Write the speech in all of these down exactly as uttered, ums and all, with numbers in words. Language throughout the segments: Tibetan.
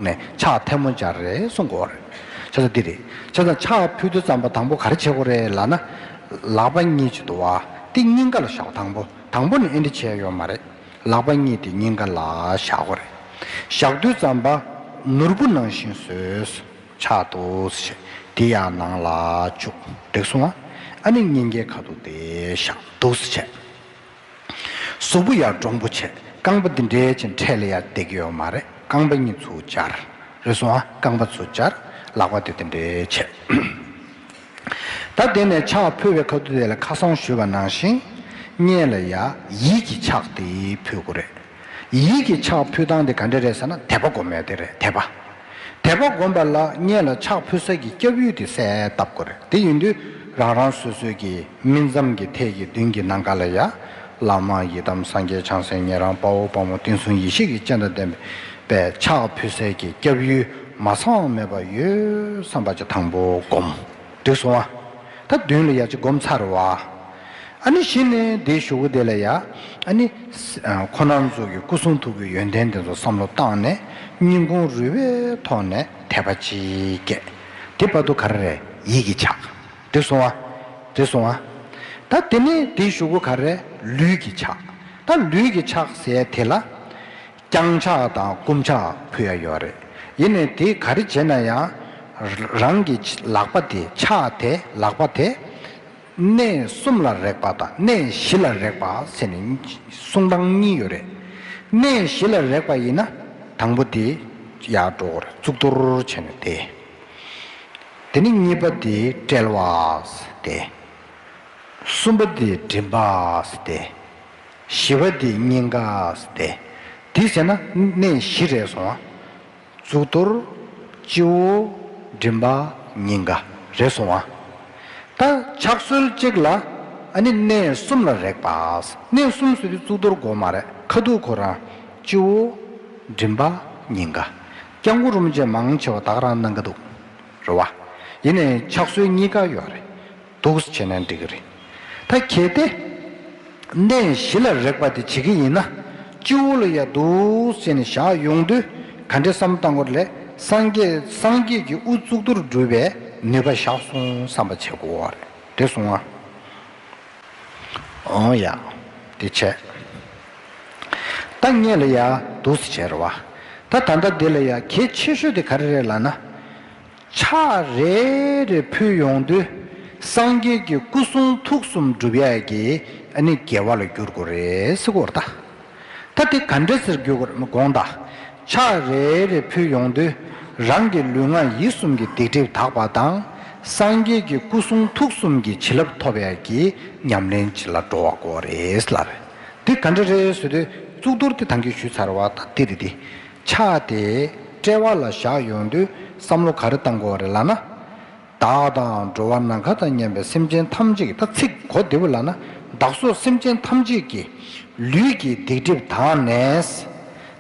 ནས་ཕྱག་ཐལ་མོ་སྦྱར་རེད་གསུང་དགོས་རེད། བྱས་ཙང་འདི་རེད། བྱས་ཙང་ཕྱག་ཕུལ་དུས་ཙམ་པ་དང་པོ་ག་རེ་བྱེད་དགོས་རེད་ལབ་ན། ལག་པ་གཉིས་ཅིག་འདུག་བ། དེ་སྙིང་ག་ལ་བཞག་དང་པོ་དང་པོ་ནས་ཨེ་འདྲ་བྱས་ཡོད་མ་རེད། ལག་པ་གཉིས་དེ་སྙིང་ག་ལ་བཞག་དགོས་རེད། བཞག་དུས་ཙམ་པ་ནོར་བུ་ནང་བཞིན་བཟོས། ཕྱག་ཏུ་བཞག་དེ་ཡང་ནང་ལ་བཅུག་འགྲིག་སོང་ཨ། ཨ་ནི་སྙིང་གའི་ཁ་ཐུག་དེ་བཞག་འདུག་སེ་བྱས། གཟུགས་པོ་ཡང་འདྲོང་པོ་བྱས། རྐང་པ་འདི་འདྲས་ཅིག་འཕྲེད་ལ་ཡར་བསྡད་ཀྱི་ཡོད་མ་རེད། རྐང་པ་གཉིས་ཚུར་སྦྱར། རེད་སོང་ཨ། རྐང་པ་ཚུར་སྦྱར། ལག་པ་དེ་འདི་འདྲས་བྱས། ད་དེ་ནས་ཕྱག་ཕུལ་བའི་ཁ་ཐུག་དེ་ལ་ཁ་སང་ཞུས་པ་ནང་བཞིན། སྔོན་ལ་ཡ་ཡིད་ཀྱི་ཕྱག་དེ་ཕུལ་དགོས་རེད། ཡིད་ཀྱི་ཕྱག་ཕུལ་སྟངས་དེ་ག་འདྲ་རེད་ཟེར་ན་དད་པ་སྒོམ་ཡ་དེ་རེད། དད་པ། དད་པ་སྒོམ་པ་ལ་སྔོན་ལ་ཕྱག་ཕུལ་ས་ཀྱི་སྐྱབས་ཡུལ་དེ་གསལ་བཏབ་དགོས་རེད། དེ་ཡིན་དུས་རང་རང་སོ་སོའི་གི་སྨིན་མཚམས་ཀྱི་ཐད་ཀྱི་མདུན་གྱི་ནམ་མཁའ་ལ་ཡ། བླ་མ་ཡི་དམ་སངས་རྒྱས་བྱང་སེམས་ཉན་རང་དཔའ་བོ་དཔའ་མོ་བསྟན་སྲུང་ཡེ་ཤེས་ཀྱི་སྤྱན་དང་ལྡན་པའི་ཕྱག་ཕུལ་སའི་གི་སྐྱབས་ཡུལ་མ་ཚང་མེད་པ་ཡོད་བསམ་པ་ཅིག་དང་པོ་སྒོམ། འགྲིག་སོང་ཨ། ད་མདུན་ལ་ཡ་ཅིག་སྒོམ་ཚར་བ། ཨ་ནི་གཞི་ནས་དེའི་གཞུག་གུ་དེ་ལ་ཡ། ཨ་ནི། ཁོ་རང་ཚོ་གི་སྐུ་གསུང་ཐུགས་ཀྱི་ཡོན་ཏན་དེ་ཚོ་བསམ་བློ་བཏང་ནས་སྙིང་ཁུང་རུས་པའི་ཐོག་ནས་དད་པ་ཅིག་སྐྱེ། དེ་བར་དུ་ག་རེ་རེད། ཡིད་ཀྱི་ཕྱག་འགྲིག་སོང་ཨ། འགྲིག་སོང་ཨ། ད་དེ་ནས་དེའི་གཞུག་གུ་ག་རེ་རེད། ལུས་ཀྱི་ཕྱག་ད་ལུས་ཀྱི་ཕྱག་ཟེར་དེ་ལ། བརྐྱང་ཕྱག་དང་བསྐུམ་ཕྱག་ཕུལ་ཡ་ཡོད་རེད། ཡིན་ནའི་དེ་ག་རེ་བྱས་ན་ཡང་། རང་གི་ལག་པ་དེ་ཕྱག་དེ་ལག་པ་དེ། གནས་གསུམ་ལ་རེག་པ་དང་གནས་བཞི་ལ་རེག་པ་ཟེར་ནས་གསུང་སྟངས་གཉིས་ཡོད་རེད། གནས་བཞི་ལ་རེག་པ་ཡིན་ན་དང་པོ་དེ་ཡར་འགྲོ་དགོས་རེད། གཙུག་ཏོར་བྱས་ནས་དེ། དེ་ནས་གཉིས་པ་དེ་དཔྲལ་བ་ཟེར་དེ། གསུམ་པ་དེ་མགྲིན་པ་ཟེར་དེ། བཞི་པ་དེ་སྙིང་ག་ཟེར་དེ། དེ་ཟེར་ན་གནས་བཞི་རེད་སོང་ཨ། གཙུག་ཏོར། སྤྱི་བོ། མགྲིན་པ། སྙིང་ག་རེད་སོང་ཨ། ད་ཕྱག་སྲོལ་གཅིག་ལ་ཨ་ནི་གནས་གསུམ་ལ་རེག་པ། གནས་གསུམ་ཟེར་དུས་གཙུག་ཏོར་དགོས་མ་རེད། ཁ་ཐུག་ཁོ་རང་སྤྱི་བོ། མགྲིན་པ། སྙིང་ག་སྐྱབས་མགོན་རིན་པོ་ཆེ་མང་ཆེ་བ་ད་ག་རང་གནང་གི་འདུག་རེད་བ། ཡིན་ནའི་ཕྱག་སྲོལ་གཉིས་ཀ་ཡོད་རེད། འདུག་སེ་བྱས་ན་འགྲིག་གི་རེད། ད་གལ་ཏེ། གནས་བཞི་ལ་རེག་པ་དེ་བྱེད་ཀྱི་ཡིན་ན། སྤྱི་བོ་ལ་ཡ་འདུག་སེ་བྱས་ནས་བཞག་ཡོང་དུས་ག་འདྲས་བསམ་བཏང་དགོས་རེད། སངས་རྒྱས་སངས་རྒྱས་ཀྱི་དབུ་གཙུག་ཏོར་སྒྲུབ་པའི་ནུས་པ་བཞག་སོང་བསམ་པ་བྱེད་དགོས་རེད། དེ་སོང་ང་། འོང་ཡ། དེ་བྱས། ད་སྔོན་ལ་ཡ་འདུག་སེ་བྱས་རེད་བ། ད་ད་ལྟ་འདི་ལ་ཡ་གལ་ཆེ་ཤོས་དེ་ག་རེ་རེད་ལབ་ན། ཕྱག་རེ་རེ་ཕུལ་ཡོང་དུས་སངས་རྒྱས་ཀྱི་སྐུ་གསུང་ཐུགས་གསུམ་སྒྲུབ་ཡག་གི་ཨ་ནི་དགེ་བ་ལ་འགྱུར་དགོས་རེད་ཟེར་གོ་རེད་ད། ད་དེ་ག་འདྲ་ཟེར་འགྱུར་དགོས་རེད་དགོངས་དག་ཕྱག་རེ་རེ་ཕུལ་ཡོང་དུས་རང་གི་ལུས་ངག་ཡིད་གསུམ་གྱི་སྡིག་སྒྲིབ་དག་པ་དང་སངས་རྒྱས་ཀྱི་སྐུ་གསུང་ཐུགས་གསུམ་གྱི་བྱིན་རླབས་ཐོབ་ཡག་གི་ཉམས་ལེན་ཅིག་ལ་འགྲོ་བ་དགོས་རེད་ལབ་རེད། དེ་ག་འདྲ་རེད་ཟེར་དུས་གཙུག་ཏོར་དེ་ད་གིན་ཞུས་ཚར་བ་ད་དེ་རེད་དེ། ཕྱག་དེ་དཔྲལ་བ་ལ་བཞག་ཡོང་དུས་བསམ་བློ་ག་རེ་བཏང་དགོས་རེད་ལབ་ན། བདག་དང་འགྲོ་བ་ནམ་མཁའ་དང་མཉམ་པའི་སེམས་ཅན་ཐམས་ཅད་ཀྱི་ད་ཚིག་གོ་བདེ་པོ་ལབ་ན། བདག་སོགས་སེམས་ཅན་ཐམས་ཅད་ཀྱི་ལུས་ཀྱི་སྡིག་སྒྲིབ་དག་ནས།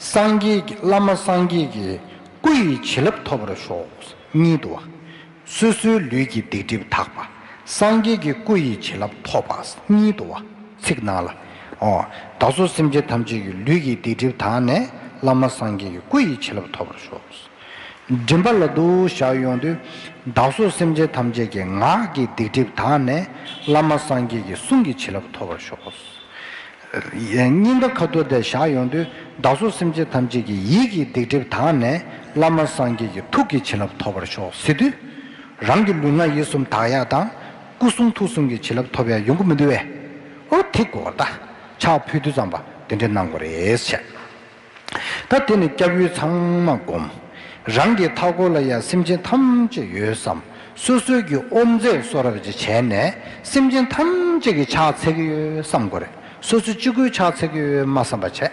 སངས་རྒྱས་ཀྱི་བླ་མ་སངས་རྒྱས་ཀྱི་སྐུ་ཡི་བྱིན་རླབས་ཐོབ་པར་ཤོག་གཉིས་འདུག་བ། སོ་སོའི་ལུས་ཀྱི་སྡིག་སྒྲིབ་དག་པ། སངས་རྒྱས་ཀྱི་སྐུ་ཡི་བྱིན་རླབས་ཐོབ་པ་གཉིས་འདུག་བ། ཚིག་ནང་ལ། ཨོ། བདག་སོགས་སེམས་ཅན་ཐམས་ཅད་ཀྱི་ལུས་ཀྱི་སྡིག་སྒྲིབ་དག་ནས་བླ་མ་སངས་རྒྱས་ཀྱི་སྐུ་ཡི་བྱིན་རླབས་ཐོབ་པར་ཤོག་མགྲིན་པ་ལ་འདུག་བཞག་ཡོང་དུས། བདག་སོགས་སེམས་ཅན་ཐམས་ཅད་ཀྱི་ངག་གི་སྡིག་སྒྲིབ་དག་ནས་བླ་མ་སངས་རྒྱས་ཀྱི་གསུང་གི་བྱིན་རླབས་ཐོབ་པར་ཤོག་སྙིང་ག་ཁ་ཐུག་དེ་བཞག་ཡོང་དུས་བདག་སོགས་སེམས་ཅན་ཐམས་ཅད་ཀྱི་ཡིད་ཀྱི་སྡིག་སྒྲིབ་དག་ནས་བླ་མ་སངས་རྒྱས་ཀྱི་ཐུགས་ཀྱི་བྱིན་རླབས་ཐོབ་པར་ཤོག་ཟེར་དུས། རང་གི་ལུས་ངག་ཡིད་གསུམ་དག་ཡག་དང་སྐུ་གསུང་ཐུགས་གསུམ་གྱི་བྱིན་རླབས་ཐོབ་ཡག་ཡོང་གི་མི་འདུག་བས། ཨོ་དེ་དགོས་པ་ད། ཕྱག་ཕུལ་དུས་ཙམ་པ་དེ་འདྲ་གནང་དགོས་རེད་བཤད། ད་དེ་ནི་སྐྱབས་ཡུལ་ཚང་མ་བསྒོམ། རང་གི་མཐའ་འཁོར་ལ་ཡང་སེམས་ཅན་ཐམས་ཅད་ཡོད་བསམ། སོ་སོའི་གི་དབུ་མཛད་གསོལ་རས་ཅིག་བྱས་ནས་སེམས་ཅན་ཐམས་ཅད་ཀྱི་ཕྱག་འཚལ་གྱི་ཡོད་བསམ་དགོས་རེད། སོ་སོ་གཅིག་པུའི་ཕྱག་འཚལ་གྱི་ཡོད་མ་བསམ་པ་བྱས།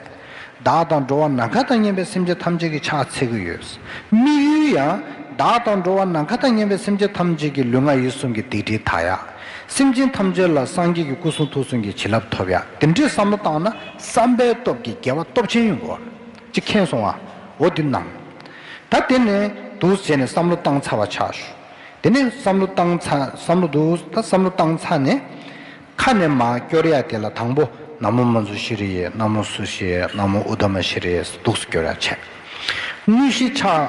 བདག་དང་འགྲོ་བ་ནམ་མཁའ་དང་མཉམ་པའི་སེམས་ཅན་ཐམས་ཅད་ཀྱི་ཕྱག་འཚལ་གྱི་ཡོད། དམིགས་ཡུལ་ཡང་བདག་དང་འགྲོ་བ་ནམ་མཁའ་དང་མཉམ་པའི་སེམས་ཅན་ཐམས་ཅད་ཀྱི་ལུས་ངག་ཡིད་གསུམ་གྱི་སྡིག་སྒྲིབ་དག་ཡག་སེམས་ཅན་ཐམས་ཅད་ལ་སངས་རྒྱས་ཀྱི་སྐུ་གསུང་ཐུགས་གསུམ་གྱི་བྱིན་རླབས་ཐོབ་ཡག་དེ་འདྲའི་བསམ་བློ་བཏང་ན་བསམ་པའི་སྟོབས་ཀྱིས་དགེ་བ་སྟོབས་ཆེན་ཡོང་གི་ཡོད་རེད། ཅིག་མཁྱེན་སོང་ཨ། འོ་འདི་གནང་། ད་དེ་ནས་འདུག་བྱས་ནས་བསམ་བློ་བཏང་ཚར་བ་ཆགས་ཞུ། དེ་ནས་བསམ་བློ་བཏང་ཚར་བསམ་བློ་འདུག་ད་བསམ་བློ་བཏང་ཚར་ནས། ཁ་ནས་མར་སྐྱོར་ཡག་དེ་ལ་དང་པོ་ན་མོ་མཉྫུ་ཤྲཱི་ཡེ། ན་མོ་སུ་ཤྲཱི་ཡེ། ན་མོ་ཨུ་ཏ་མ་ཤྲཱི་ཡེ་འདུག་སེ་སྐྱོར་ཡག་བྱས། དངོས་གཞི་ཕྱག་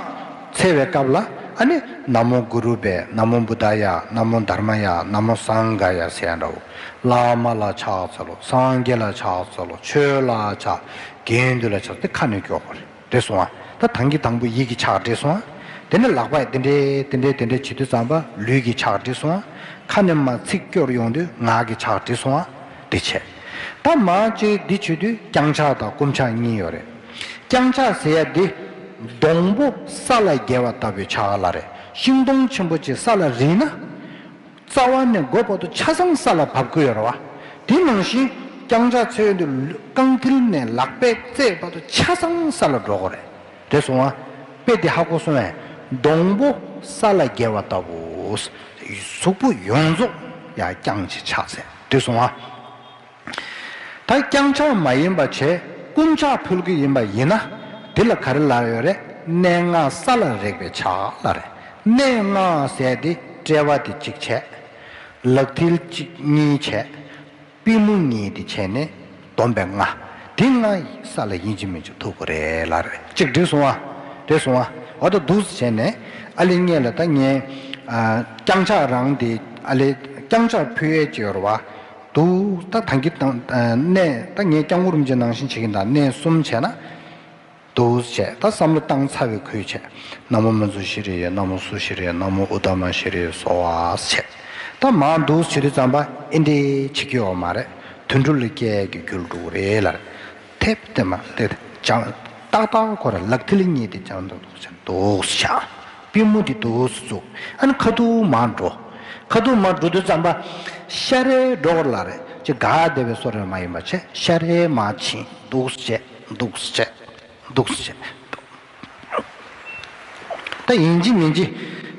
འཚལ་བའི་སྐབས་ལ་ཨ་ནི་ན་མོ་གུ་རུ་བྷྱཿ། ན་མོ་བུདྡྷཱ་ཡ། ན་མོ་དྷརྨཱ་ཡ། ན་མོ་སངྒྷཱ་ཡ་ཟེར་ཡ་འདྲ་བོ། བླ་མ་ལ་ཕྱག་འཚལ་ལོ། སངས་རྒྱས་ལ་ཕྱག་འཚལ་ལོ། ཆོས་ལ་ཕྱག་དགེ་འདུན་ལ་ཕྱག་དེ་ཁ་ནས་སྐྱོར་དགོས་རེད། འགྲིག་སོང་ང་། ད་དང་གི་དང་པོ་ཡིད་ཀྱི་ཕྱག་འགྲིག་སོང་ང་། དེ་ནས་ལག་པ་དེ་འདྲས་དེ་འདྲས་དེ་འདྲས་བྱེད་དུས་ཙམ་པ་ལུས་ཀྱི་ཕྱག་འགྲིག་སོང་ང་། ཁ་ནས་མར་ཚིག་སྐྱོར་ཡོང་དུས་ངག་གི་ཕྱག་འགྲིག་སོང་ང་། དེ་བྱས། ད་མར་ཅིག་འདི་བྱེད་དུས་བརྐྱང་ཕྱག་དང་བསྐུམ་ཕྱག་གཉིས་ཡོད་རེད། བརྐྱང་ཕྱག་ཟེར་ཡ་འདི། སྡོང་པོ་ས་ལ་འགྱེལ་བ་ལྟ་བུའི་ཕྱག་ལ་རེད། ཤིང་སྡོང་ཆེན་པོ་ཅིག་ས་ལ་རིལ་ན། རྩ་བ་ནས་མགོ་བར་དུ་ཆ་ཚང་ས་ལ་བབས་ཀྱི་ཡོད་རེད་བ། དེ་ནང་བཞིན་བརྐྱང་ཕྱག་འཚལ་ཡོང་དུས་རྐང་མཐིལ་ནས་ལག་པའི་རྩེ་བར་དུ་ཆ་ཚང་ས་ལ་འགྲོ་གི་རེད། དེ་སོང་ང་། དཔེ་དེ་ཧ་གོ་སོང་ངས། སྡོང་པོ་ས་ལ་འགྱེལ་བ་ལྟ་བུ། གཟུགས་པོ་ཡོངས་རྫོགས་ཡར་བརྐྱངས་བྱས་ཕྱག་འཚལ། དེ་སོང་ང་། ད་བརྐྱང་ཕྱག་མ་ཡིན་པ་བྱས་བསྐུམ་ཕྱག་ཕུལ་གྱི་ཡིན་པ་ཡིན་ན། དེ་ལ་ག་རེ་ལབ་ཡོད་རེད། གནས་ལྔ་ས་ལ་རེག་པའི་ཕྱག་ལ་རེད། གནས་ལྔ་ཟེར་དེ་དཔྲལ་བ་དེ་གཅིག་བྱས། ལག་མཐིལ་གཅིག་གཉིས་བྱས། པུས་མོ་གཉིས་དེ་བྱས་ནས་བསྡོམས་པས་ལྔ། དེ་ལྔ་ཡི་ས་ལ་ཡིན་གཅིག་མིན་གཅིག་ཐུག་གི་རེད་ལབ་རེད། གཅིག་འགྲིག་སོང་ང་། འགྲིག་སོང་ང་། འོ་ད་འདུག་སེ་བྱས་ནས་ཨ་ལེ་སྔོན་ལ་ད་ངས་ཨ་བརྐྱང་ཕྱག་རང་དེ་ཨ་ལེ་བརྐྱང་ཕྱག་ཕུལ་ཡས་ཅིག་ཡོད་རེད་བ། འདུག་ད་ད་གིན་ད་གནས་ད་ངས་བརྐྱང་བུ་རིན་པོ་ཆེ་ནང་བཞིན་བྱེད་ཀྱིན་ད་གནས་གསུམ་བྱས་ན། འདུག་སེ་བྱས་ད་བསམ་བློ་བཏང་ཚར་བའི་ཁུལ་བྱས། ན་མོ་མཉྫུ་ཤྲཱི་ཡེ། ན་མོ་སུ་ཤྲཱི་ཡེ། ན་མོ་ཨུཏྟམ་ཤྲཱི་ཡེ་སྭཱ་ཧཱ་བྱས། ད་མར་འདུག་སེ་བྱེད་དུས་ཙམ་པ་ཨེ་འདྲས་བྱེད་ཀྱི་ཡོད་མ་རེད། དུད་འགྲོ་ལ་སྐྱེ་གི་རྒྱུར་འགྲོ་གི་རེད་ལབ། ཐེབས་དེ་མ་དེ་བྱང་ཏག་ཏག་ཁོ་ར་ལག་མཐིལ་གཉིས་དེ་བྱང་དུ་འདུག་སེ་འདུག་སེ་བཞག་པུས་མོ་དེ་འདུག་སེ་བཙུགས། ཨ་ནི་ཁ་ཐུག་མར་འགྲོ། ཁ་ཐུག་མར་འགྲོ་དུས་ཙམ་པ་ཤ་རེ་འགྲོ་གི་རེད་ལབ་རེད། ཅིག་ག་བདེ་བའི་བཟོ་འདྲ་མ་ཡིན་པ་བྱས་ཤ་རེ་མར་ཕྱིན། འདུག་སེ་བྱས། འདུག་སེ་བྱས། འདུག་སེ་བྱས། ད་ཡིན་གཅིག་མིན་གཅིག་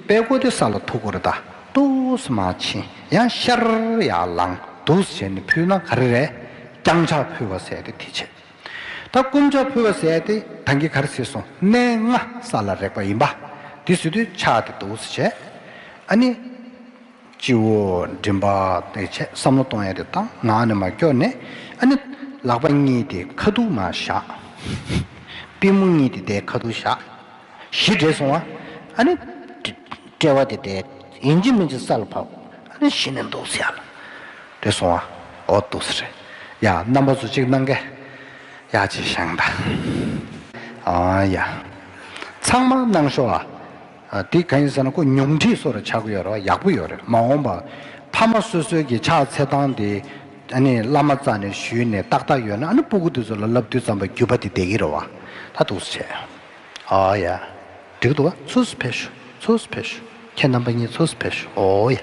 པད་ཀོ་དེ་ས་ལ་ཐུག་གི་རེད་ད། འདུག་སེ་མར་ཕྱིན། ཡང་ཤར་ཡར་ལངས། འདུག་སེ་བྱས་ནས་ཕུལ་ན་ག་རེ་རེད། བརྐྱང་ཕྱག་ཕུལ་བ་ཟེར་དེ་དེ་བྱས། ད་བསྐུམ་ཕྱག་ཕུལ་བ་ཟེར་དེ་ད་གིན་ག་རེ་ཟེར་སོང་། གནས་ལྔ་ས་ལ་རེག་པ་ཡིན་པ། དེ་ཟེར་དུས་ཕྱག་དེ་འདུག་སེ་བྱས། ཨ་ནི། སྤྱི་བོ་མགྲིན་པ་དེ་བྱས་བསམ་བློ་གཏོང་ཡ་དེ་བཏང་། ངག་ནས་མར་སྐྱོར་ནས་ཨ་ནི་ལག་པ་གཉིས་དེ་ཁ་ཐུག་མར་བཞག་པུས་མོ་གཉིས་དེ་དེ་ཁ་ཐུག་བཞག་གཞི་འདྲེས་སོང་ང་། ཨ་ནི་དཔྲལ་བ་དེ་དེ་ཡིན་གཅིག་མིན་གཅིག་ས་ལ་བབས། ཨ་ནི་གཞི་ནས་འདུག་སེ་ཡར་ལ་འདྲེས་སོང་ང་། འོ་འདུག་སེ་རེད། ཡ་རྣམ་པ་ཚོ་གཅིག་གནང་གས། ཡ་གཅིག་བཞེངས་དང་། ཨ་ཡ། ཚང་མ་གནང་ཤོག་ཨ། ཨ། དེ་གང་ཡིན་ཟེར་ན་ཁོ་ཉུང་འཕྲི་བཟོ་འདྲ་ཆགས་ཀྱི་ཡོད་རེད་བ། ཡག་པོ་ཡོད་རེད། མ་འོངས་པ་ཕ་མ་སོ་སོའི་གི་ཕྱག་འཚལ་སྟངས་དེ་ཨ་ནི་བླ་མ་རྩ་ནས་ཞུས་ནས་ཏག་ཏག་ཡོད་ན་ཨ་ནི་སྤུ་གུ་དེ་ཚོ་ལ་བསླབ་དུས་ཙམ་པ་རྒྱུད་པ་དེ་བསྡད་ཀྱི་རེད་བ། ད་འདུག་སེ་བྱས། ཨ་ཡ། འགྲིག་འདུག་བ། ཚུར་ཕེབས་ཤོག་ཚུར་ཕེབས་ཤོག་ཁྱེད་རྣམ་པ་གཉིས་ཚུར་ཕེབས་ཤོག་ཨོ་ཡ།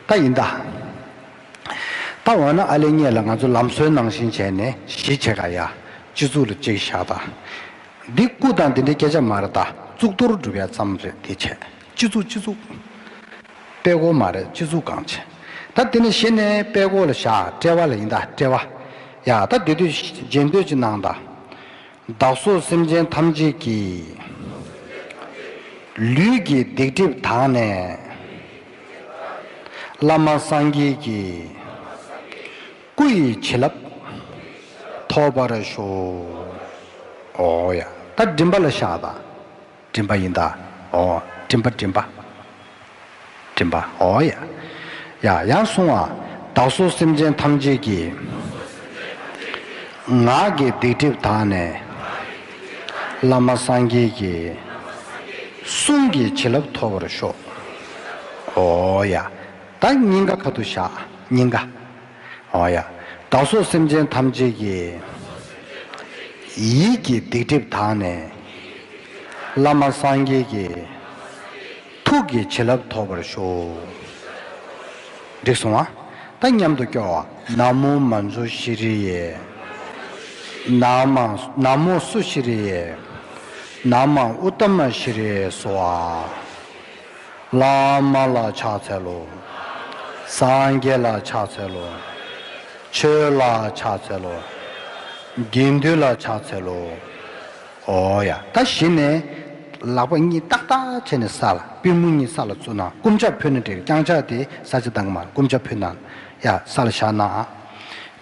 ད་ཡིན་ད། ད་འོ་ན་ཨ་ལེ་སྔོན་ལ་ང་ཚོ་ལམ་སྲོལ་ནང་བཞིན་བྱས་ནས་གཞི་བྱེད་ག་ཡ། སྤྱི་གཙུག་ལ་གཅིག་བཞག་ད། འདི་སྐུ་དང་འདི་འདྲའི་སྐད་ཆ་མ་རེད་ད། གཙུག་ཏོར་སྒྲུབ་ཡ་ཙམ་རེད་དེ་བྱས། སྤྱི་གཙུག་སྤྱི་གཙུག་པད་ཀོ་མ་རེད། སྤྱི་གཙུག་གང་བྱས། ད་དེ་ནས་གཞི་ནས་པད་ཀོ་ལ་བཞག་དཔྲལ་བ་ལ་ཡིན་ད་དཔྲལ་བ། ཡ་ད་དེ་དུས་རྗེས་ཟློས་ཅིག་གནང་ད། བདག་སོགས་སེམས་ཅན་ཐམས་ཅད་ཀྱི། ལུས་ཀྱི་སྡིག་སྒྲིབ་དག་ནས། བླ་མ་སངས་རྒྱས་ཀྱི། སྐུ་ཡི་བྱིན་རླབས་ཐོབ་པར་ཤོག་ཨོ་ཡ། ད་མགྲིན་པ་ལ་བཞག་ད། མགྲིན་པ་ཡིན་ད། ཨོ། མགྲིན་པ་མགྲིན་པ། མགྲིན་པ། ཨོ་ཡ། ཡ་ཡང་གསུང་བ། བདག་སོགས་སེམས་ཅན་ཐམས་ཅད་ཀྱི། ངག་གི་སྡིག་སྒྲིབ་དག་ནས། བླ་མ་སངས་རྒྱས་ཀྱི། གསུང་གི་བྱིན་རླབས་ཐོབ་པར་ཤོག་ཨོ་ཡ། ད་སྙིང་ག་ཁ་ཐུག་བཞག་སྙིང་ག་ཨོ་ཡ། བདག་སོགས་སེམས་ཅན་ཐམས་ཅད་ཀྱི། ཡིད་ཀྱི་སྡིག་སྒྲིབ་དག་ནས། བླ་མ་སངས་རྒྱས་ཀྱི། ཐུགས་ཀྱི་བྱིན་རླབས་ཐོབ་པར་ཤོག་འགྲིག་སོང་ང་། ད་མཉམ་དུ་སྐྱོར་བ། ན་མོ་མཉྫུ་ཤྲཱི་ཡེ། ན་མ་ན་མོ་སུ་ཤྲཱི་ཡེ། ན་མ་ཨུཏྟམ་ཤྲཱི་ཡེ་སྭཱ་ཧཱ། བླ་མ་ལ་ཕྱག་འཚལ་ལོ། སངས་རྒྱས་ལ་ཕྱག་འཚལ་ལོ། ཆོས་ལ་ཕྱག་འཚལ་ལོ། དགེ་འདུན་ལ་ཕྱག་འཚལ་ལོ། ཨོ་ཡ། ད་གཞི་ནས་ལག་པ་གཉིས་ཏག་ཏག་བྱས་ནས་ས་ལ། པུས་མོ་གཉིས་ས་ལ་བཙུགས་ན། བསྐུམ་ཕྱག་ཕུལ་ན་འགྲིག་བརྐྱང་ཕྱག་དེ་ས་ཆ་འདང་མ། བསྐུམ་ཕྱག་ཕུལ་ན་ཡ་ས་ལ་བཞག་ན།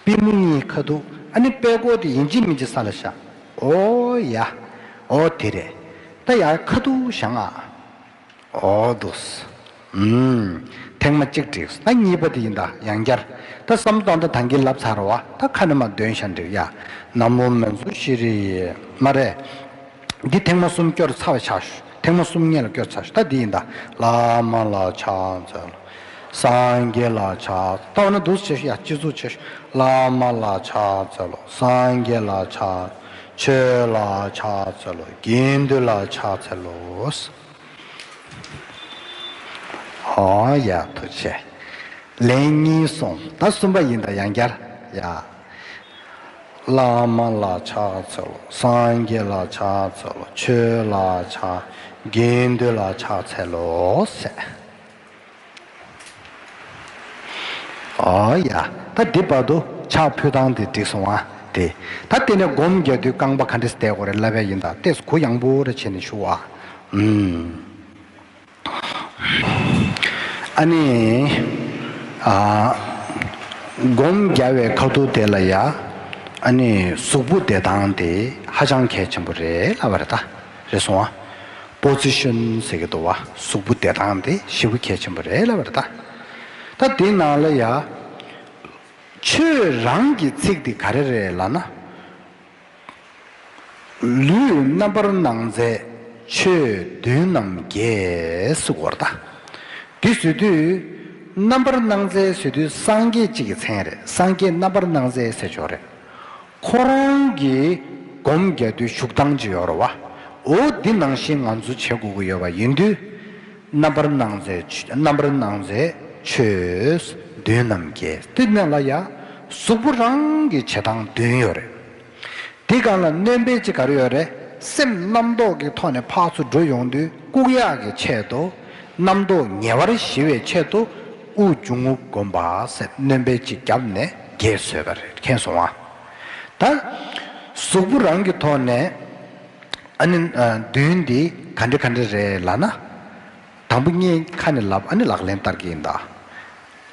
པུས་མོ་གཉིས་ཁ་ཐུག་ཨ་ནི་པད་ཀོ་དེ་ཡིན་གཅིག་མིན་གཅིག་ས་ལ་བཞག་ཨོ་ཡ། ཨོ་དེ་རེད། ད་ ད་ཡར་ཁ་ཐུག་བཞེངས་ཨ། འོ་འདུག་ཨུམ། ཐེངས་མ་གཅིག་བསྒྲིགས། ད་གཉིས་པ་དེ་ཡིན་ད་ཡང་བསྐྱར། ད་བསམ་བློ་གཏོང་ད་ད་གིན་ལབ་ཚར་བ། ད་ཁ་ནས་མར་འདོན་བཞག་འགྲིག་ཡ། ན་མོ་མཉྫུ་ཤྲཱི་ཡེ། མ་རེད། འདི་ཐེངས་མ་གསུམ་སྐྱོར་ཚར་བ་ཆགས་ཤོག་ཐེངས་མ་གསུམ་སྔོན་ལ་སྐྱོར་ཚར་ཤོག་ད་འདི་ཡིན་ད། བླ་མ་ལ་ཕྱག་འཚལ་ལོ། སངས་རྒྱས་ལ་ཕྱག་ད་འོ་ན་འདུག་སེ་བྱེད་ཤོག་ཡ། སྤྱི་གཙུག་བྱེད་ཤོག་བླ་མ་ལ་ཕྱག་འཚལ་ལོ། སངས་རྒྱས་ལ་ཕྱག་ཆོས་ལ་ཕྱག་འཚལ་ལོ། དགེ་འདུན་ལ་ཕྱག་འཚལ་ལོ། ཨོ་ཡ། ཐུགས་རྗེ་ཆེ། ལན་གཉིས་སོང་། ད་གསུམ་པ་ཡིན་ད་ཡང་བསྐྱར་ཡ། བླ་མ་ལ་ཕྱག་འཚལ་ལོ། སངས་རྒྱས་ལ་ཕྱག་འཚལ་ལོ། ཆོས་ལ་ཕྱག་དགེ་འདུན་ལ་ཕྱག་འཚལ་ལོ་ཟེར། ཨོ་ཡ། ད་འདི་བར་དུ་ཕྱག་ཕུལ་སྟངས་དེ་འགྲིག་སོང་ཨ། དེ། ད་དེ་ནས་སྒོམ་རྒྱག་དུས་རྐང་པ་ག་འདྲས་བསྡད་དགོས་རེད་ལབ་ཡ་ཡིན་ད། ཏོག་ཙམ་གུ་ཡངས་པོ་རེ་བྱས་ནས་བཞུགས་ཨ། ཨུམ། ཨ་ནི། ཨ། སྒོམ་རྒྱག་པའི་ཁ་ཐུག་དེ་ལ་ཡ། ཨ་ནི་གཟུགས་པོ་བསྡད་སྟངས་དེ་ཧ་ཅང་གལ་ཆེན་པོ་རེད་ལབ་པ་རེད་ད། རེད་སོང་ཨ། པོ་ཛི་ཤན་ཟེར་གྱི་འདུག་བ། གཟུགས་པོ་བསྡད་སྟངས་དེ་ཞེ་པོ་གལ་ཆེན་པོ་རེད་ལབ་པ་རེད་ད། ད་དེའི་ནང་ལ་ཡ། ཆོས་རང་གི་ཚིག་དེ་ག་རེ་རེད་ལབ་ན། ལུས་རྣམ་པར་སྣང་མཛད་ཆོས་བདུན་རྣམས་རྒྱས་ཟེར་གོ་རེད་ད། དེ་ཟེར་དུས། རྣམ་པར་སྣང་མཛད་ཟེར་དུས་སངས་རྒྱས་གཅིག་གི་མཚན་རེད། སངས་རྒྱས་རྣམ་པར་སྣང་མཛད་ཟེར་ཆོག་རེད། ཁོ་རང་གི་སྒོམ་རྒྱག་དུས་བཞུགས་སྟངས་ཅིག་ཡོད་རེད་བ། འོ་འདི་ནང་བཞིན་ང་ཚོ་བྱེད་དགོས་ཀྱི་ཡོད་པ་ཡིན་དུས། རྣམ་པར་སྣང་མཛད་ཆོས། རྣམ་པར་སྣང་མཛད་ཆོས་བདུན་རྣམས་རྒྱས། དེ་ནང་ལ་ཡ། གཟུགས་པོ་རང་གི་བྱེད་སྟངས་བདུན་ཡོད་རེད། དེ་སྒང་ལ་སྣོན་པ་གཅིག་ག་རེ་ཡོད་རེད། སེམས་རྣམ་རྟོག་གི་ཐོག་ནས་ཕར་ཚུར་འགྲོ་ཡོང་དུས་བཀུག་ཡག་གི་ཆེད་དུ། རྣམ་རྟོག་ཉེ་བར་ཞི་བའི་ཆེད་དུ། དབུགས་འབྱུང་རྔུབ་བསྒོམ་པ་ཟེར་སྣོན་པ་གཅིག་བརྒྱབ་ནས་རྒྱས་བཟོས་པ་རེད། མཁྱེན་སོང་ཨ། ད། གཟུགས་པོ་རང་གི་ཐོག་ནས། ཨ་ནི། ཨ། བདུན་འདི་ག་འདྲ་ག་འདྲ་རེད་ལབ་ན། དང་པོ་ངས་ཁ་ནས་ལབ། ཨ་ནི་ལག་ལེན་བསྟར་གྱི་ཡིན་ད།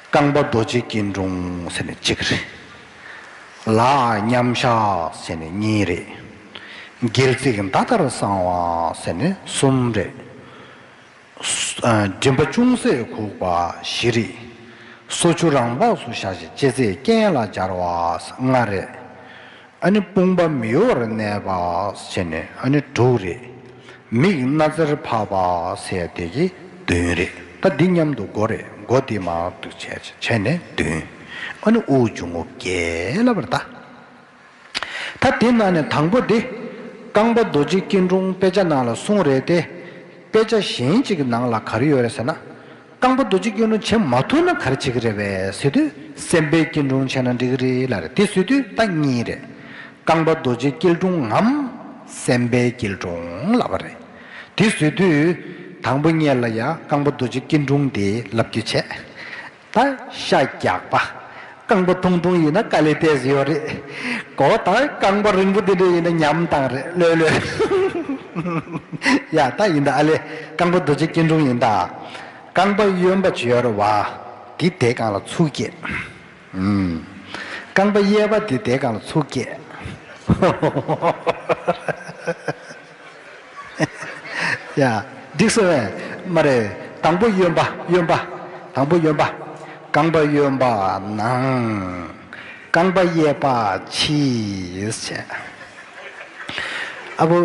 རྐང་པ་རྡོ་རྗེ་སྐྱིལ་ཀྲུང་ཟེར་ནས་གཅིག་རེད། ལག་མཉམ་བཞག་ཟེར་ནས་གཉིས་རེད། སྒལ་ཚིགས་མདའ་ལྟར་བསྲང་བ་ཟེར་ནས་གསུམ་རེད། ཨ། མགྲིན་པ་ཅུང་ཟད་གུག་པ་བཞི་རེད། སོ་ཆུ་རང་འབག་སུ་བཞག་ཅིང་ལྕེ་རྩེ་རྐན་ལ་སྦྱར་བ་ལྔ་རེད། ཨ་ནི་དཔུང་པ་མི་གཡོ་བར་གནས་པ་བྱས་ནས་ཨ་ནི་དྲུག་རེད། མིག་སྣ་རྩེར་ཕབ་པ་ཟེར་དེ་གི་བདུན་རེད། ད་འདི་མཉམ་དུ་མགོ་རེད། མགོ་འདི་མར་འདུག་བྱས་བྱས་ནས་བདུན། ཨ་ནི་དབུགས་འབྱུང་རྔུབ་རྒྱས་ལབ་པ་རེད་ད། ད་དེ་ནང་ནས་དང་པོ་འདི། རྐང་པ་རྡོ་རྗེ་སྐྱིལ་ཀྲུང་དཔེ་ཆ་ནང་ལ་གསུངས་རེད་དེ། དཔེ་ཆ་གཞན་གཅིག་གི་ནང་ལ་ག་རེ་ཡོད་རེད་ཟེར་ན། རྐང་པ་རྡོ་རྗེ་སྐྱིལ་ཀྲུང་བྱེད་མ་ཐུབ་ན་ག་རེ་བྱེད་ཀྱི་རེད་པས་ཟེར་དུས། སེམས་དཔའི་སྐྱིལ་ཀྲུང་བྱས་ན་འགྲིག་གི་རེད་ལབ་རེད། དེ་ཟེར་དུས་ད་གཉིས་རེད། རྐང་པ་རྡོ་རྗེ་སྐྱིལ་ཀྲུང་ངམ། སེམས་དཔའི་སྐྱིལ་ཀྲུང་ལབ་པ་རེད། དེ་ཟེར་དུས། དང་པོ་ཉིད་ལ་ཡ་རྐང་པ་རྡོ་རྗེ་སྐྱིལ་ཀྲུང་དེ་ལབ་རྒྱུ་བྱས། ད་ཤ་རྒྱགས་པ། རྐང་པ་ཐུང་ཐུང་ཡིན་ན་དཀའ་ལས་ཏོག་ཙམ་ཡོད་རེད། གོ་ད་རྐང་པ་རིང་པོ་དེ་འདྲ་ཡིན་ན་ཉམས་བཏང་རེད་ལོས་ལོས། ཡ་ད་ཡིན་ད་ཨ་ལེ། རྐང་པ་རྡོ་རྗེ་སྐྱིལ་ཀྲུང་ཡིན་ད། རྐང་པ་གཡོན་པ་ཅིག་ཡོད་རེད་བ། དེ་དེའི་སྒང་ལ་ཚུར་བཀྱེད། ཨུམ། རྐང་པ་གཡས་པ་དེ་དེའི་སྒང་ལ་ཚུར་བཀྱེད། ཡ། འགྲིག་སོང་བས། མ་རེད། དང་པོ་གཡོན་པ། གཡོན་པ། དང་པོ་གཡོན་པ། རྐང་པ་གཡོན་པ་ནང་། རྐང་པ་གཡས་པ་ཕྱི་བྱས། ཨ་བོ།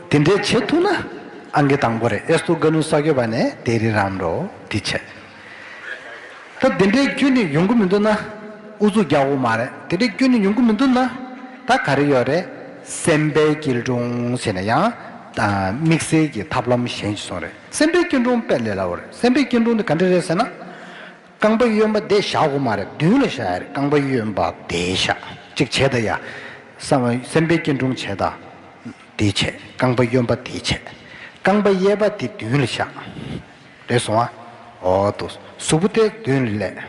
དེ་འདྲའི་བྱེད་ཐུབ་ན། ཨང་ཀི་དང་པོ་རེད། ཨེ་སྟོ་ག་ནུ་ས་གྱོད་པ་ནས་དེ་རི་རམ་རོ་དེ་བྱས། ད་དེ་འདྲའི་ཁྱོན་ནས་ཡོང་གི་མི་འདུག་ན། ཨུ་ཚུགས་རྒྱག་དགོས་མ་རེད། དེ་འདྲའི་ཁྱོན་ནས་ཡོང་གི་མི་འདུག་ན། ད་ག་རེ་ཡོད་རེད། སེམས་དཔའི་སྐྱིལ་ཀྲུང་ཟེར་ན་ཡང་། ད་དམིགས་བསལ་གྱི་ཐབས་ལམ་གཞན་ཞིག་སོང་རེད། སེམས་དཔའི་སྐྱིལ་ཀྲུང་དཔེ་ལས་སླ་བོ་རེད། སེམས་དཔའི་སྐྱིལ་ཀྲུང་དེ་ག་འདྲ་རེད་ཟེར་ན། རྐང་པ་གཡོན་པ་དེ་བཞག་དགོས་མ་རེད། མདུན་ལ་བཞག་ཡ་རེད། རྐང་པ་གཡོན་པ་དེ་བཞག་གཅིག་བྱས་ད་ཡ། སེམས་དཔའི་སྐྱིལ་ཀྲུང་བྱས་ད། དེ་བྱས། རྐང་པ་གཡོན་པ་དེ་བྱས། རྐང་པ་གཡས་པ་དེ་མདུན་ལ་བཞག་རེད་སོང་ཨ། འོ་དོ། གཟུགས་པོ་དེ་མདུན་ལ་སླེབས།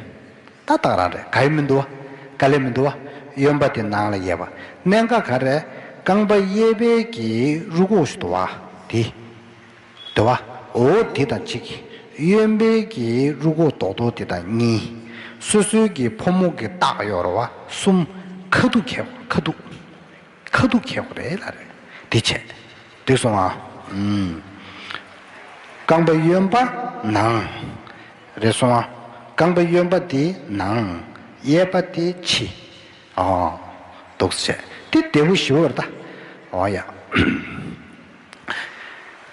ད་ད་རང་རེད། ག་ཡི་མི་འདུག་བ། དཀའ་ལས་མི་འདུག་བ། གཡོན་པ་དེ་ནང་ལ་ཡོད་པ། གནད་འགག་ག་རེ། རྐང་པ་གཡས་པའི་གི་རུས་ཁོག་ཞིག་འདུག་བ། དེ། འདུག་བ། འོ་དེ་དང་གཅིག་གཡོན་པའི་གི་རུས་ཁོག་རྡོག་རྡོག་དེ་དང་གཉིས། སོ་སོའི་གི་ཕོ་མོ་གི་རྟགས་ཡོད་རེད་བ། གསུམ། ཁ་ཐུག་ཁེགས། ཁ་ཐུག་ཁ་ཐུག་ཁེགས་རེད་ལབ་རེད། དེ་བྱས། འགྲིག་སོང་ཨ། ཨུམ། རྐང་པ་གཡོན་པ་ནང་། རེད་སོང་ཨ། རྐང་པ་གཡོན་པ་དེ་ནང་། གཡས་པ་དེ་ཕྱི། ཨོ། འདུག་སེ་བྱས། དེ་བདེ་པོ་ཞེ་པོ་རེད་ད། ཨོ་ཡ།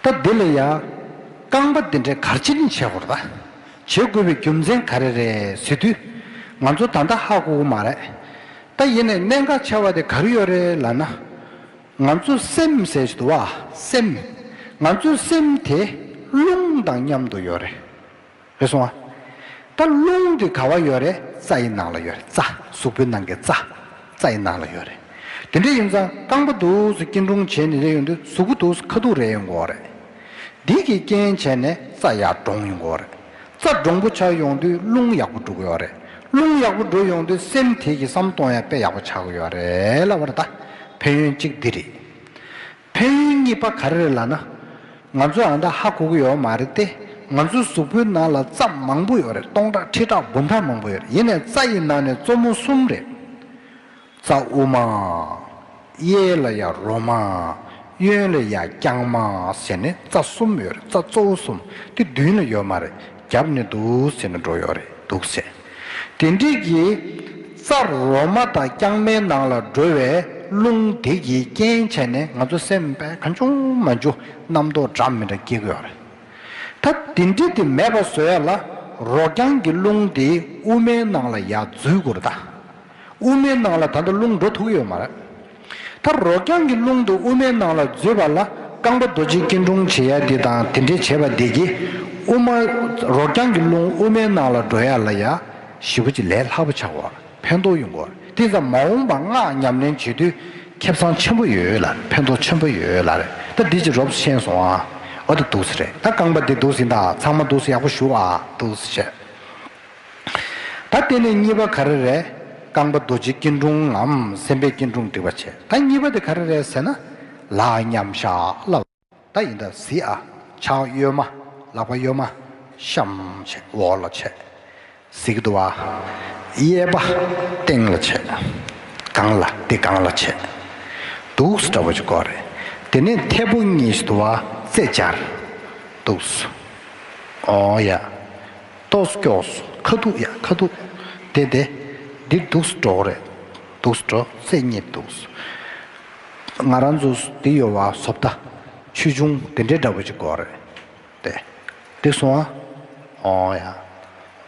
ད་འདི་ལ་ཡ། རྐང་པ་འདི་འདྲའི་གར་ཕྱིན་བྱེད་དགོས་རེད་ད། བྱེད་དགོས་པའི་རྒྱུ་མཚན་ག་རེ་རེད་ཟེར་དུས། ང་ཚོ་ད་ལྟ་ཧ་གོ་གི་མ་རེད། ད་ཡིན་ནའི་གནད་འགག་ཆེ་བ་དེ་ག་རེ་ཡོད་རེད་ལབ་ན། ང་ཚོ་སེམས་ཟེར་ཞིག་འདུག་བ། སེམས། ང་ཚོའི་སེམས་དེ་རླུང་དང་མཉམ་དུ་ཡོད་རེད། རེད་སོང་ཨ། ད་རླུང་དེ་ག་བ་ཡོད་རེད། རྩ་ཡི་ནང་ལ་ཡོད་རེད། རྩ། གཟུགས་པོའི་ནང་གི་རྩ། རྩ་ཡི་ནང་ལ་ཡོད་རེད། དེ་འདྲ་ཡིན་ཙང་རྐང་པ་འདུག་སེ་སྐྱིལ་ཀྲུང་བྱས་ནས་རེད་ཡོང་དུས་གཟུགས་པོ་འདུག་སེ་ཁ་ཐུག་རེད་ཡོང་གི་ཡོད་རེད། འདི་གི་རྐྱེན་བྱས་ནས་རྩ་ཡར་འདྲོངས་ཡོང་གི་ཡོད་རེད། རྩ་འདྲོངས་པོ་ཆགས་ཡོང་དུས་རླུང་ཡག་པོ་འགྲོ་གི་ཡོད་རེད། རླུང་ཡག་པོ་འགྲོ་ཡོང་དུས་སེམས་དེ་གི་བསམ་གཏོང་ཡ་དཔེ་ཡག་པོ་ཆགས་ཀྱི་ཡོད་རེད་ལབ་པ་རེད་ད། ཕན་ཡོན་གཅིག་འདི་རེད། ཕན་ཡོན་གཉིས་པ་ག་རེ་རེད་ལབ་ན། ང་ཚོ་ཨ་མདའ་ཧ་གོ་གི་ཡོད་མ་རེད་དེ། ང་ཚོའི་གཟུགས་པོའི་ནང་ལ་རྩ་མང་པོ་ཡོད་རེད། སྟོང་ཕྲག་ཁྲི་ཕྲག་འབུམ་ཕྲག་མང་པོ་ཡོད་རེད། ཡིན་ནའི་རྩ་ཡི་ནང་ནས་གཙོ་མོ་གསུམ་རེད། རྩ་དབུ་མ། གཡས་ལ་ཡ་རོ་མ། གཡོན་ལ་ཡ་རྐྱང་མ་ཟེར་ནས་རྩ་གསུམ་ཡོད་རེད། རྩ་གཙོ་བོ་གསུམ། དེ་མདུན་ལ་ཡོད་མ་རེད། རྒྱབ་ནས་འདུག་ཟེར་ནས་འགྲོ་ཡོད་རེད། འདུག་ཟེར། དེ་འདྲའི་གི་རྩ་རོ་མ་དང་རྐྱང་མའི་ནང་ལ་འགྲོ་བའི་རླུང་དེ་གི་རྐྱེན་བྱས་ནས་ང་ཚོ་སེམས་པས་གང་བྱུང་མང་བྱུང་རྣམ་རྟོག་འདྲ་མི་འདྲ་སྐྱེ་གི་ཡོད་རེད། ད་དེ་འདྲ་དེ་མེད་པ་བཟོ་ཡ་ལ་རོ་རྐྱང་གི་རླུང་དེ་དབུ་མའི་ནང་ལ་ཡར་འཛུལ་དགོས་རེད་ད། དབུ་མའི་ནང་ལ་ད་ལྟ་རླུང་འགྲོ་ཐུབ་ཡོད་མ་རེད། ད་རོ་རྐྱང་གི་རླུང་དེ་དབུ་མའི་ནང་ལ་འཛུལ་བ་ལ་རྐང་པ་རྡོ་རྗེ་སྐྱིལ་ཀྲུང་བྱེད་ཡ་དེ་དང་དེ་འདྲའི་བྱེད་པ་དེ་གིས་དབུ་མ། རོ་རྐྱང་གི་རླུང་དབུ་མའི་ནང་ལ་འགྲོ་ཡ་ལ་ཡ་ཞེ་པོ་ཅིག་ལས་སླ་པོ་ཆགས་པ། ཕན་ཐོགས་ཡོང་གི་རེད། དེ་ཙམ་མ་འོངས་པ་སྔགས་ཉམས་ལེན་བྱེད་དུས་ཁེ་བཟང་ཆེན་པོ་ཡོད་ལ་ཕན་ཐོགས་ཆེན་པོ་ཡོད་ལ་རེད། ད་འདི་ཅིག་རོབ་ཤེས་སོང་ཨ། ཨོ་ད་འདུག་སེ་རེད། ད་རྐང་པ་འདི་འདུག་སེ་ཡིན་ད་ཚང་མ་འདུག་སེ་ཡག་པོ་བཞུགས་ཨ་འདུག་སེ་བྱས། ད་དེ་ནས་གཉིས་པ་ག་རེ་རེད། རྐང་པ་རྡོ་རྗེ་སྐྱིལ་ཀྲུང་ངམ་སེམས་དཔའི་སྐྱིལ་ཀྲུང་སྒྲིག་པ་བྱས། ད་གཉིས་པ་དེ་ག་རེ་རེད་ཟེར་ན། ལག་མཉམ་བཞག་ལབ། ད་ཡིན་ད་གཟིགས་ཨ། ཕྱག་གཡོན་མ། ལག་པ་གཡོན་མ། གཤམ་བྱས་འོག་ལ་བྱས། གཟིགས་འདུག་བ། གཡས་པ་སྟེང་ལ་བྱས། སྒང་ལ་འདི་སྒང་ལ་བྱས། འདུག་སེ་འདྲ་བོ་ཅིག་དགོས་རེད། དེ་ནས་མཐེ་བོ་གཉིས་ཤིག་འདུག་བ་རྩེ་སྦྱར། འདུག་སེ། ཨོ་ཡ། ཏོག་ཙམ་སྐྱོགས་སོ། ཁ་ཐུག་ཡ་ཁ་ཐུག་དེ་དེ། འདི་འདུག་སེ་འགྲོ་གི་རེད། འདུག་སེ་འགྲོ་རྩེ་གཉིས་འདུག་སེ། ང་རང་ཚོ་འདི་ཡོད་བ་བཟོ་ལྟ། ཆོས་འབྱུང་དེ་འདྲའི་འདྲ་བོ་ཅིག་དགོས་རེད། དེ། འགྲིག་སོང་ཨ། ཨོ་ཡ།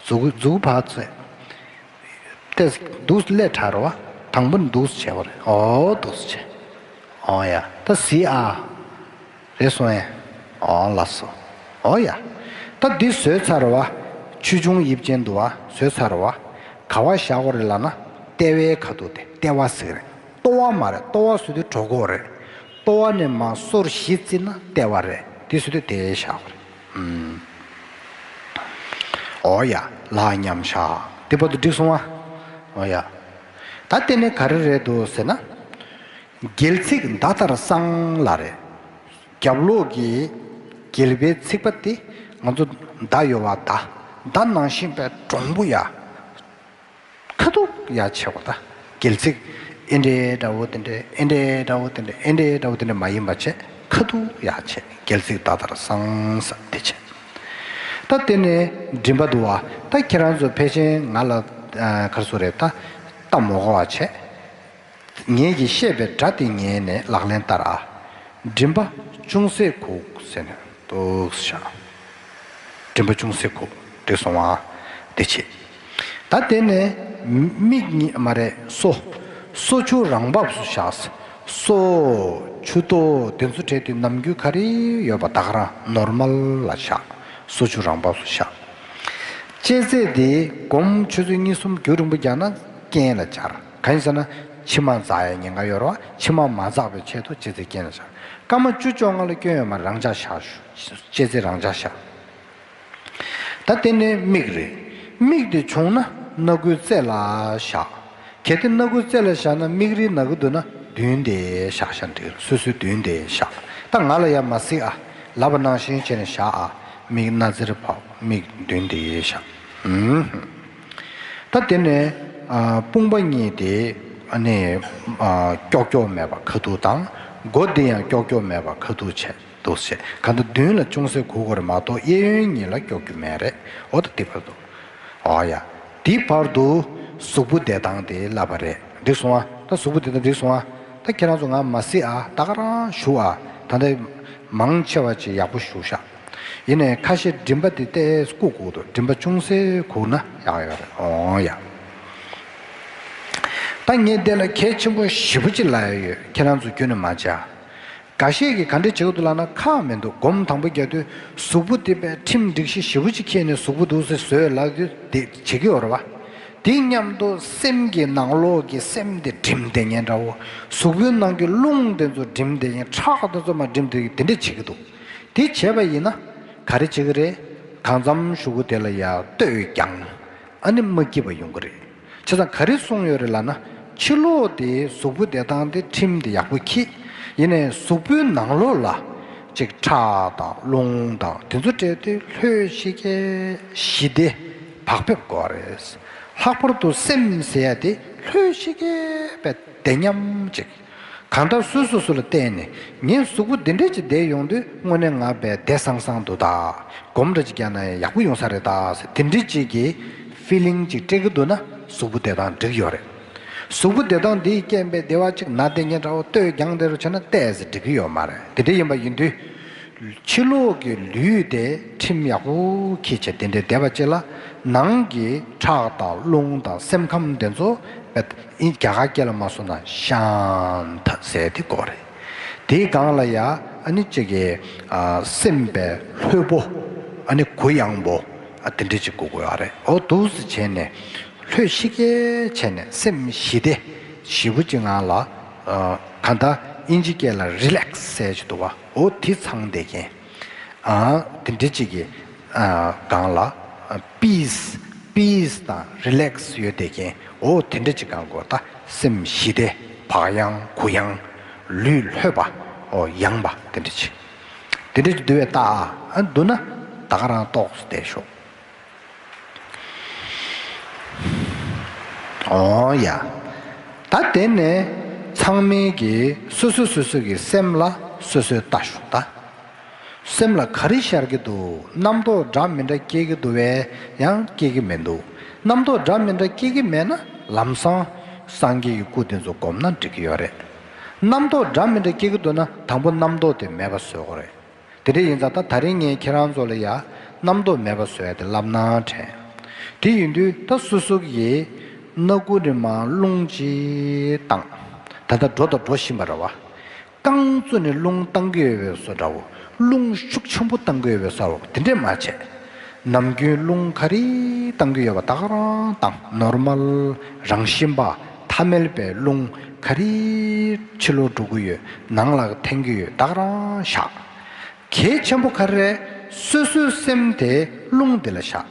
མཛུག་གུ་མཛུག་གུ་ཕར་ཚུད། ཏེ་འདུག་སེ་སླེབས་དྲགས་རེད་བ། དང་པོ་འདུག་སེ་བྱས་པ་རེད། ཨོ་འདུག་སེ་བྱས། ཨོ་ཡ། ད་གཟིགས་ཨ། རེད་སོང་ཨེ། ཨོ་ལགས་སོ། ཨོ་ཡ། ད་འདི་བཟོས་ཚར་བ། ཆོས་འབྱུང་དབྱིབས་ཅན་འདུག་བ་བཟོས་ཚར་བ། ག་བ་བཞག་དགོས་རེད་ལབ་ན། ལྟེ་བའི་ཁ་ཐུག་དེ་ལྟེ་བ་ཟེར་གི་རེད། ལྟོ་བ་མ་རེད། ལྟོ་བ་བཟོས་དུས་གྲོད་ཁོག་རེད། ལྟོ་བ་ནས་མར་སོར་བཞི་བརྩིས་ན་ལྟེ་བ་རེད། དེ་བཟོས་དུས་དེ་བཞག་དགོས་རེད། ཨུམ། ཨོ་ཡ། ལག་མཉམ་བཞག་དེ་བར་དུ་འགྲིག་སོང་ཨ། ཨོ་ཡ། ད་དེ་ནས་ག་རེ་རེད་འདུག་ཟེར་ན། སྒལ་ཚིགས་མདའ་ལྟར་སྲང་ལ་རེད། རྒྱབ་ལོགས་ཀྱི་སྒལ་པའི་ཚིགས་པ་དེ་ང་ཚོ་མདའ་ཡོད་བ་མདའ། མདའ་ནང་བཞིན་པའི་འདྲོང་པོ་ཡ། ཁ་ཐུག་ཡ་ཆེ་བ་ད། སྒལ་ཚིགས་ཨེ་འདྲའི་འདྲ་བོ་དེ་འདྲའི་ཨེ་འདྲའི་འདྲ་བོ་དེ་འདྲའི་ཨེ་འདྲའི་འདྲ་བོ་དེ་འདྲའི་མ་ཡིན་པ་བྱས་ཁ་ཐུག་ཡ་ཆེ། སྒལ་ཚིགས་མདའ་ལྟར་སྲང་ས་དེ་བྱས། ད་དེ་ནས་མགྲིན་པ་འདུག་བ། ད་ཁྱེད་རང་ཚོ་ཕལ་ཆེར་ང་ལ་ཨ་ག་རེ་ཟེར་དགོས་རེད། ད་ལྟ་མ་གོ་བ་བྱས། ངེད་ཀྱིས་བཤད་པའི་སྒྲ་དེ་ཉན་ནས་ལག་ལེན་བསྟར་ཨ། མགྲིན་པ་ཅུང་ཟད་ཁུག་ཟེར་ནས་འདུག་སེ་བཞག་མགྲིན་པ་ཅུང་ཟད་ཁུག་འགྲིག་སོང་བ། དེ་བྱེད། ད་དེ་ནས་མིག་གཉིས་མ་རེད་སོ། སོ་ཆུ་རང་བབས་སུ་བཞག་སོ། ཆུ་ཏོ་དེ་ཚོ་བྲལ་དུས་ནམ་རྒྱུན་ག་རེ་ཡོད་པ་ད་ག་རང་ནོར་མལ་ལ་བཞག་སོ་ཆུ་རང་བབས་སུ་བཞག་ལྕེ་རྩེ་དེ་སྒོམ་ཆུ་ཚོད་གཉིས་གསུམ་རྒྱུན་རིང་པོ་རྒྱག་ན་རྐྱེན་ལ་སྦྱར། གང་ཡིན་ཟེར་ན་མཆིལ་མ་འཛག་ཡའི་ཉེན་ཁ་ཡོད་རེད་བ། མཆིལ་མ་མ་འཛག་པའི་ཆེད་དུ་ལྕེ་རྩེ་རྐྱེན་ལ་སྦྱར། སྐར་མ་བཅུ་བཅོ་ལྔ་ལ་སྐྱོན་ཡོད་མ་རེད། རང་འཇགས་བཞག་ལྕེ་རྩེ་རང་འཇགས་བཞག་ད་དེ་ནས་མིག་རེད། མིག་དེ་བྱུང་ན་སྣ་ཁུང་རྩེ་ལ་བཞག་གལ་ཏེ་སྣ་ཁུང་རྩེ་ལ་བཞག་ན་མིག་རིལ་ན་གི་འདུག་ན་མདུན་དེ་བཞག་བཞག་འགྲིག་སོ་སོའི་མདུན་དེ་བཞག་ད་ང་ལ་ཡ་མ་གཟིགས་ཨ། ལབ་པ་ནང་བཞིན་བྱས་ནས་བཞག་ཨ། མིག་སྣ་རྩེར་ཕབ། མིག་མདུན་དེ་བཞག་ཨུམ། ད་དེ་ནས་ཨ་དཔུང་པ་གཉིས་དེ་ཨ་ནི་ཨ་ཀྱོག་ཀྱོག་མེད་པ་ཁ་ཐུག་དང་། མགོ་འདི་ཡང་ཀྱོག་ཀྱོག་མེད་པ་ཁ་ཐུག་བྱས། འདུག་ཟེར། གང་ལྟར་མདུན་ལ་ཅུང་ཟད་སྒུར་དགོས་རེད་མ་གཏོགས་གཡས་གཡོན་གཉིས་ལ་སྐྱོག་རྒྱུ་མེད་རེད། འོ་ད་འདི་བར་དུ། འོ་ཡ། འདི་བར་དུ་གཟུགས་པོ་བདེ་སྟངས་དེ་བསླབ་པ་རེད། འགྲིག་སོང་ཨ། ད་གཟུགས་པོ་བདེ་སྟངས་འགྲིག་སོང་ཨ། ད་ཁྱེད་རང་ཚོ་ང་མ་གཟིགས་ཨ། ད་ག་རང་བཞུགས་ཨ། ད་ལྟ་མང་ཆེ་བ་ཅིག་ཡག་པོ་བཞུགས་ཤག་ཡིན་ནའི་ཁ་ཤས་མགྲིན་པ་དེ་ཏོག་ཙམ་སྒུར་དགོས་འདུག་མགྲིན་པ་ཅུང་ཟད་སྒུར་ན་ཡག་ཡོད་རེད། འོ་ཡ། ད་ངས་འདི་ལ་གལ་ཆེན་པོ་ཞེ་པོ་ཅིག་ལབ་ཡ་ཡོད། ཁྱེད་རང་ཚོ་ཁྱོན་ནས་མ་བྱ། འགའ་ཤས་ཀྱིས་ག་འདྲ་བྱེད་ཀྱི་འདུག་ལབ་ན་ཁག་མི་འདུག་སྒོམ་དང་པོ་རྒྱག་དུས་གཟུགས་པོ་དེ་དཔེ་ཁྲིམས་སྒྲིག་གཞི་ཞེ་པོ་ཅིག་འཁྱེར་ནས་གཟུགས་པོ་འདུག་སེ་བཟོས་ལབ་དུས་དེ་བྱེད་ཀྱི་ཡོད་རེད་བ། དེ་མཉམ་དུ་སེམས་ཀྱི་ནང་ལོགས་ཀྱི་སེམས་དེ་སྒྲིམ་བསྡད་མཁན་འདྲ་བོ། གཟུགས་པོའི་ནང་གི་རླུང་དེ་ཚོ་སྒྲིམ་བསྡད་མཁན། ཁྲག་དེ་ཚོ་མར་སྒྲིམ་བསྡད་མཁན་དེ་འདྲ་བྱེད་ཀྱི་འདུག་དེ་བྱས་པ་ཡིན་ན་ག་རེ་བྱེད་ཀྱི་རེད། གང་འཚམ་གཞུག་གུ་དེ་ལ་ཡ་སྟོད་རྒྱང་། ཨ་ནི་མ་སྐྱིད་པ་ཡོང་གི་རེད། བྱས་ཙང་ག་རེ་གསུངས་ཡོད་རེད་ལབ་ན། ཕྱི་ལོགས་དེ་གཟུགས་པོ་བདེ་སྟངས་དེ་ཁྲིམས་དེ་ཡག་པོ་འཁྱེར། ཡིན་ནའི་གཟུགས་པོའི་ནང་ལོགས་ལ་ཅིག་ཁྲག་དང་རླུང་དང་དེ་ཚོ་སྤྲད་དེ་ལྷོད་ཤིག་གེ་ཞི་བདེ་བག་ཕེབས་དགོས་རེད། ལྷག་པར་དུ་སེམས་ཟེར་ཡ་དེ་ལྷོད་ཤིག་གེ་བྱས་བདེ་མཉམ་ཅིག་གང་ལྟར་སོ་སོ་སོ་ལ་བལྟས་ནས་ངའི་གཟུགས་པོ་འདི་འདྲས་ཅིག་བསྡད་ཡོང་དུས་དངོས་གནས་ང་བས་བདེ་སང་སང་འདུག་ད། སྒོམ་འདྲ་ཅིག་རྒྱག་ན་ཡང་ཡག་པོ་ཡོང་ས་རེད་ད་ཟེར། དེ་འདྲས་ཅིག་གི་ཕི་ལིང་ཅིག་སྤྲད་ཀྱི་འདུག་ན་གཟུགས་པོ་བདེ་སྟངས་འགྲིག་ཡོད་རེད། གཟུགས་པོ་བདེ་སྟངས་འདིའི་རྐྱེན་པས་བདེ་བ་ཅིག་ན་བསྡད་མཁན་འདྲ་བོ་སྟོད་རྒྱང་དེ་རུ་བྱས་ན་ཏོག་ཙམ་འགྲིག་གི་ཡོད་མ་རེད། དེ་འདྲ་ཡིན་པ་ཡིན་དུས། ཕྱི་ལོགས་ཀྱི་ལུས་དེ་ཁྲིམས་ཡག་པོ་འཁྱེར་བྱས་དེ་འདྲའི་བསྡད་པ་ཅིག་ལ། ནང་གི་ཁྲག་དང་རླུང་དང་སེམས་ཁམས་དེ་ཚོ་རྒྱ་གར་སྐད་ལ་མ་སོང་ན་ཤཱན་ཏ་ཟེར་དེ་དགོས་རེད། དེའི་སྒང་ལ་ཡ་ཨ་ནི་གཅིག་གི་ཨ་སེམས་པའི་ལྷོད་པོ། ཨ་ནི་གུ་ཡངས་པོ། ཨ་དེ་འདྲ་ཅིག་དགོས་ཀྱི་ཡོད་རེད། འོ་འདུག་སེ་བྱས་ནས་ལྷོད་ཤིག་གེ་བྱས་ནས་སེམས་ཞི་བདེ་ཞེ་པོ་ཅིག་ངང་ལ། ཨ་གང་ལྟར་དབྱིན་ཇི་སྐད་ལ་རི་ལེག་སི་ཟེར་གྱི་འདུག་བ། འོ་དེ་ཚང་བསྡད་མཁན། ཨ་དེ་འདྲ་ཅིག་གི་ཨ་སྒང་ལ་པིས་པིས་དང་རི་ལེག་སི་ཡོད་བསྡད་མཁན། འོ་དེ་འདྲ་ཅིག་སྒང་གོ་ད་སེམས་ཞི་བདེ། བག་ཡངས་གུ་ཡངས། ལུས་ལྷོད་པ། འོ་ཡངས་པ་དེ་འདྲ་ཅིག་དེ་འདྲ་ཅིག་འདུག་བས་ད། ཨ་འདུག་ན་ད་ག་རང་ཏོག་ཙམ་བསྡད་ཤོག་འོ་ཡ། ད་དེ་ནས་ཚང་མས་ཀྱི་སོ་སོ་སོ་སོ་གི་སེམས་ལ་སོ་སོས་ལྟ་ཤོག་ད། སེམས་ལ་ག་རེ་ཤར་གྱི་འདུག་རྣམ་རྟོག་འདྲ་མི་འདྲ་སྐྱེ་གི་འདུག་བས་ཡང་སྐྱེ་གི་མི་འདུག་རྣམ་རྟོག་འདྲ་མི་འདྲ་སྐྱེ་གི་མེད་ན་ལམ་སང་སངས་རྒྱས་ཀྱི་སྐུ་དེ་ཚོ་བསྒོམས་ན་འགྲིག་གི་ཡོད་རེད། རྣམ་རྟོག་འདྲ་མི་འདྲ་སྐྱེ་གི་འདུག་ན་དང་པོ་རྣམ་རྟོག་དེ་མེད་པ་བཟོ་དགོས་རེད། དེ་འདྲ་ཡིན་ཙང་ད་ད་རིང་ངས་ཁྱེད་རང་ཚོ་ལ་ཡ་རྣམ་རྟོག་མེད་པ་བཟོ་ཡ་དེ་ལབ་ན་དྲན། དེ་ཡིན་དུས་ད་སོ་སོ་གི་སྣ་ཁུག་ནས་མར་རླུང་ཅིག་བཏང་། ད་ལྟ་འགྲོ་དང་འགྲོ་བཞིན་པ་རེད་བ། རྐང་བཙུགས་ནས་རླུང་བཏང་གི་ཡོད་པའི་བཟོ་འདྲ་བོ། རླུང་ཤུགས་ཆེན་པོ་བཏང་གི་ཡོད་པའི་བཟོ་འདྲ་བོ་དེ་འདྲས་མ་བྱས། ནམ་རྒྱུན་རླུང་ག་རེ་བཏང་གི་ཡོད་པ་ད་ག་རང་བཏང་། ནོར་མལ། རང་བཞིན་པ། ཐ་མལ་པའི་རླུང་ག་རེ་ཕྱི་ལོགས་འགྲོ་གི་ཡོད། ནང་ལ་འཐེན་གྱི་ཡོད། ད་ག་རང་བཞག་གལ་ཆེན་པོ་ག་རེ་རེད། སོ་སོའི་སེམས་དེ་རླུང་དེ་ལ་བཞག་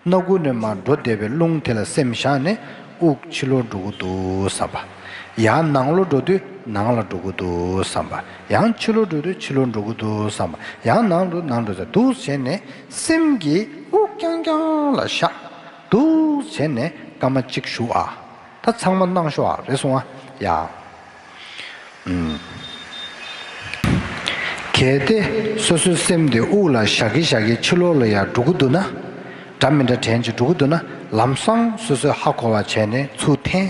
སྣ་ཁུག་ནས་མར་འགྲོ་བསྡད་པའི་རླུང་དེ་ལ་སེམས་བཞག་ནས་དབུགས་ཕྱི་ལོགས་འགྲོ་གི་འདུག་བསམ་པ། ཡང་ནང་ལོགས་འགྲོ་དུས་ནང་ལ་འགྲོ་གི་འདུག་བསམ་པ། ཡང་ཕྱི་ལོགས་འགྲོ་དུས་ཕྱི་ལོགས་འགྲོ་གི་འདུག་བསམ་པ། ཡང་ནང་དུ་ནང་འགྲོ་ཚེ་འདུག་བྱས་ནས་སེམས་ཀྱི་དབུགས་རྐྱང་རྐྱང་ལ་བཞག་འདུག་བྱས་ནས་སྐར་མ་གཅིག་བཞུགས་ཨ། ད་ཚང་མ་གནང་ཤོག་ཨ། རེད་སོང་ཨ། ཡ། ཨུམ། གལ་ཏེ་སོ་སོའི་སེམས་དེ་དབུགས་ལ་བཞག་གི་བཞག་གི་ཕྱི་ལོགས་ལ་ཡར་འགྲོ་གི་འདུག་ན། འདྲ་མི་འདྲ་དྲན་གྱི་འགྲོ་གི་འདུག་ན་ལམ་སང་སོ་སོས་ཧ་གོ་བ་བྱས་ནས་ཚུར་འཐེན།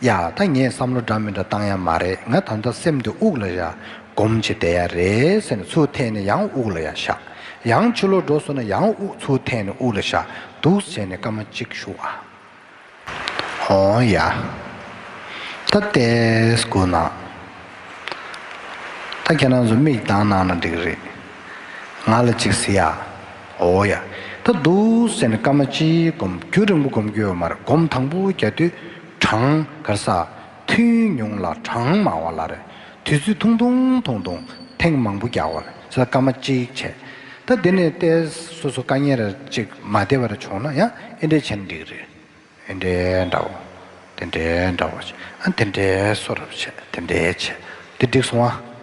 ཡ་ད་ངས་བསམ་བློ་འདྲ་མི་འདྲ་བཏང་ཡ་མ་རེད། ང་ད་ལྟ་སེམས་དེ་དབུགས་ལ་བཞག་སྒོམ་བྱས་བསྡད་ཡ་རེད་ཟེར་ནས་ཚུར་འཐེན་ནས་ཡང་དབུགས་ལ་ཡར་བཞག་ཡང་ཕྱི་ལོགས་འགྲོ་སོང་ན་ཡང་དབུགས་ཚུར་འཐེན་ནས་དབུགས་ལ་བཞག་འདུག་བྱས་ནས་སྐར་མ་གཅིག་བཞུགས་ཨ། འོ་ཡ། ད་ལྟའི་སྐུ་ན། ད་ཁྱེད་རང་ཚོ་མིག་གདངས་གནང་ན་འགྲིག་རེད། ང་ལ་ཅིག་ཟེར་ཡ། འོ་ཡ། ད་འདུག་ཟེར་ནས་སྐར་མ་གཅིག་སྒོམ། རྒྱུན་རིང་པོ་སྒོམ་རྒྱུ་ཡོད་མ་རེད། སྒོམ་དང་པོ་རྒྱག་དུས་གྲང་གར་ས། ཐུན་ཉུང་ལ་གྲང་མང་བ་ལ་རེད། དུས་ཚོད་ཐུང་ཐུང་ཐུང་ཐུང་ཐེངས་མང་པོ་རྒྱག་པ་རེད། ས་སྐར་མ་གཅིག་བྱས། ད་འདི་ནས་ལྟས་སོ་སོ་དཀའ་ངལ་ར་ཅིག་མ་བདེ་བ་ར་བྱུང་ན་ཡང་ཨེ་འདྲས་བྱས་ན་འགྲིག་རེད། ཨེ་འདྲས་འདྲ་བོ། དེ་འདྲས་འདྲ་བོ་བྱས། ཨ་དེ་འདྲས་སོ་རབ་བྱས། དེ་འདྲས་བྱས། དེ་འགྲིག་སོང་ཨ།